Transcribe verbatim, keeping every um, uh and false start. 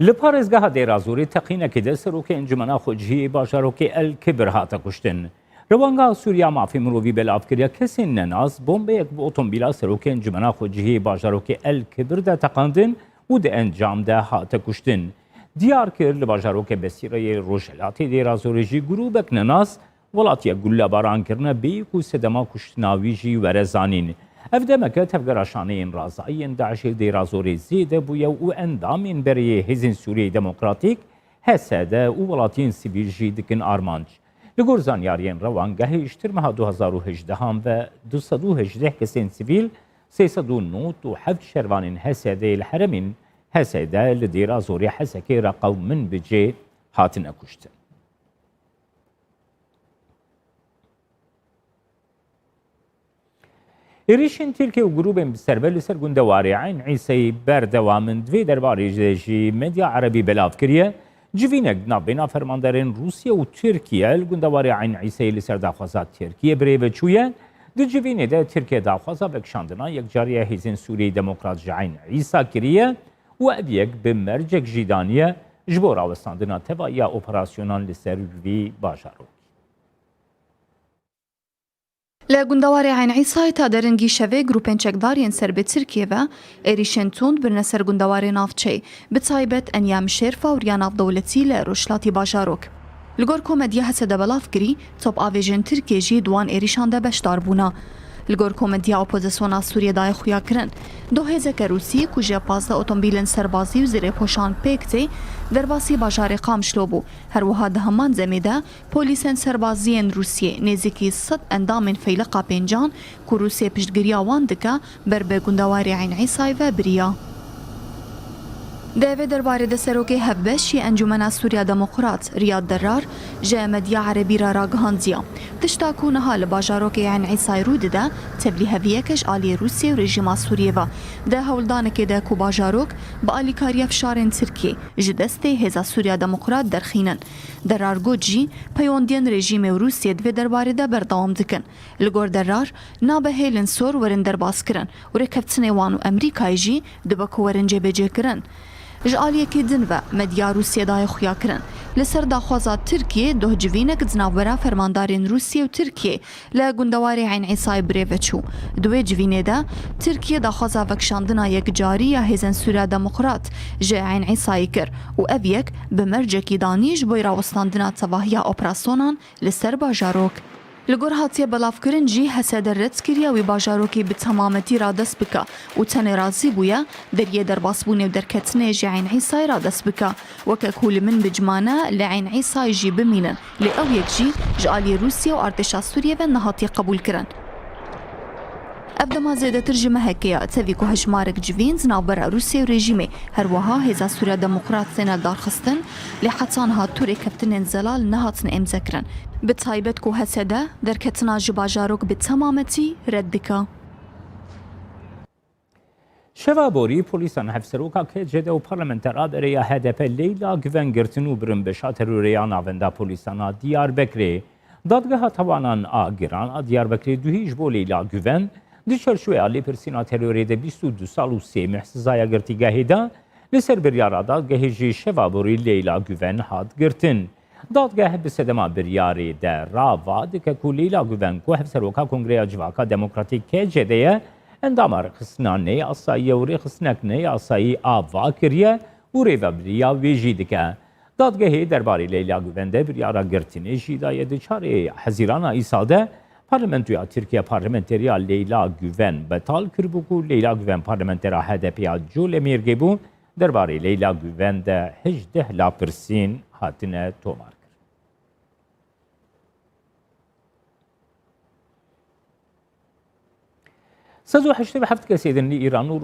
Li parêzgeha Dêrazorê teqînekê de serokê Encumena Xwecihî bajarokê El Kibir hate kuştin. Rewanga Sûriya Mafê Mirovî belav kiriye, kesên nenas bombeyek bi otomobîla serokê Encumena Xwecihî bajarokê El Kibir de teqandin û di encam de hate kuştin. Diyar kir, li bajarokê Besîreyê Rojhelatê Dêrazorê jî grûbek nenas welatiyek gullebaran kirine, bêyî ku sedema kuştina wî jî were zanîn. Ev demeke tevgera şaneyên razayî yên DAIŞê li Dêrazorê zêde bûye û endamên berê yê Hêzên Sûriyeyê Demokratîk, H S D, û welatiyên sivîl jî dikin armanc. Li gor zanyariyên rewangehê, ji tirmeha du hezar û hejdehan ve du sed û hejdeh kesên sivîl, sê sed û nod û heft şervanên H S D'yê li herêmên H S D li Dêrazorê, Hesekê re qewimîn bi cê hatine kuştin. Êrîşên Tirkiye û grûbên bi serbe li ser gundewarê Eyn Îseyî berdewam in. Di vê derbarê de jî medya erebî belav kiriye, civînek di navbêna fermandarên Rûsya û Tirkiye li gundewarê Eyn Îseyî li ser daxwaza Tirkiye birêve çûye. Di civînê de Tirkiye daxwaza vekişandina yekcariya Hêzên Sûriyeyê Demokrat ji Eyn Îsa kiriye û ev yek bi mercek jî daniye ji bo rawestandina tevahiya operasyonan li ser vî bajarokî. Li gundewarê Eyn Îsayê ta deringî şevê grûpên çekdar yên ser bi Tirkiyê ve êrîşên tund birine ser gundewarê navçeyê, bi taybet Enyam Şêrfa û riya navdewletî li rojhilatî bajarok. Li gor ku medya H S D belav kirî, topavêjên Tirkiyê jî di wan êrîşan de beşdar bûne. Li gor ku medya opozisyona Sûriyê daye xuyakirin, du hêzeke Rûsî ku ji pazdeh otomobîlên serbazî û zirêpoşan pêk tê, derbasî bajarê Qamişlo bû. Her wiha di heman demê de polîsên serbazî yên Rûsiyê nêzîkî sed endamên Feyliqa Pêncan ku Rûsiyê piştgiriya wan dike, ber bi gundewarê Eyn Îsayê ve biriya. Di vê derbarê de serokê hevbeş yê Encûmena Sûriya Demokrat, Riyad Derar, ji medya erebî re ragihandiye, tişta ku niha li bajarokê Eyn Îsayê rû dide, tevlîheviyeke ji aliyê Rûsiyê û rejîma Sûriyê ve, di hewldanekê de ku bajarok bi alîkariya fişarên Tirkiyê ji destê Hêza Sûriya Demokrat derxînin. Derar got jî, peyondiyên rejîmê û Rûsiyê di vê derbarê de berdewam dikin. Li gor Derar, nabe hêlên sor werin derbas kirin û rêkeftinê wan û Amerîkayê jî dibe ku werin cêbecê kirin. Ji aliyekî din ve, medya Rûsiyê daye xuyakirin, li ser daxwaza Tirkiyê doh civînek di navbera fermandarên Rûsiyê û Tirkiyê li gundewarê Eyn Îsayê birêve çû. Di wê civînê de, Tirkiye daxwaza vekişandina yekcarî ya Hêzên Sûriya Demokrat ji Eyn Îsayê kir û ev yek bi mercekî danî ji bo rawestandina tevahiya operasyonan li ser bajarok. Li gor hatiye belavkirin jî, H S D red kiriye wî bajarokî bi temametî radest bike û tenê razî bûye deriyê derbasbûnê û derketinê ji Eyn Îsayê radest bike, weke ku li min bicmane li Eyn Îsayê jî bimînin, lê ew yek jî ji aliyê Rûsya û artêşa Sûriyê ve nehatiye qebûlkirin. Ev dema zêdetir ji mehekê ye, tevî ku hejmarek civîn di navbera Rûsya û rejîmê, her wiha Hêza Sûriya Demokrat têne darxistin, lê heta niha tu rêkeftinên zelal nehatine îmzekirin. Bi taybet ku H S D derketina ji bajarok bi temametî red dike. Şeva borî polîsan hevseroka K C D û parlamentera berê ya H D P Leyla Güven girtin û birin beşa terorê ya navenda polîsan a Diyarbekirê. Dadgeha Tawanan a Giran a Diyarbekirê duhî ji bo Leyla Güven di çerçoveya lêpirsîna terorê de bîst û du sal û sê meh sizaya girtîgehê da. Li ser biryara dadgehê jî şeva borî Leyla Güven hat girtin. Dadgeh bi sedema biryarê de rava dike ku Leyla Güven, ku Hevseroka Kongreya Civaka Demokratîk K C D ye, endama rêxistina neyasayî ye û rêxistinek neyasayî ava kiriye û rêvebiriya wê jî dike. Dadgehê derbarê Leyla Güven de biryara girtinê jî daye. Di çarê Hezîrana îsal de Parlamentoya Tirkiye parlamenteriya Leyla Güven betal kiribû ku Leyla Güven parlamentera H D P ya Colemêrgê bû. Derbarê Leyla Güven de hejdeh lapirsîn hatine tomarkirin. Sed û heştê û heft kesê din li Îran û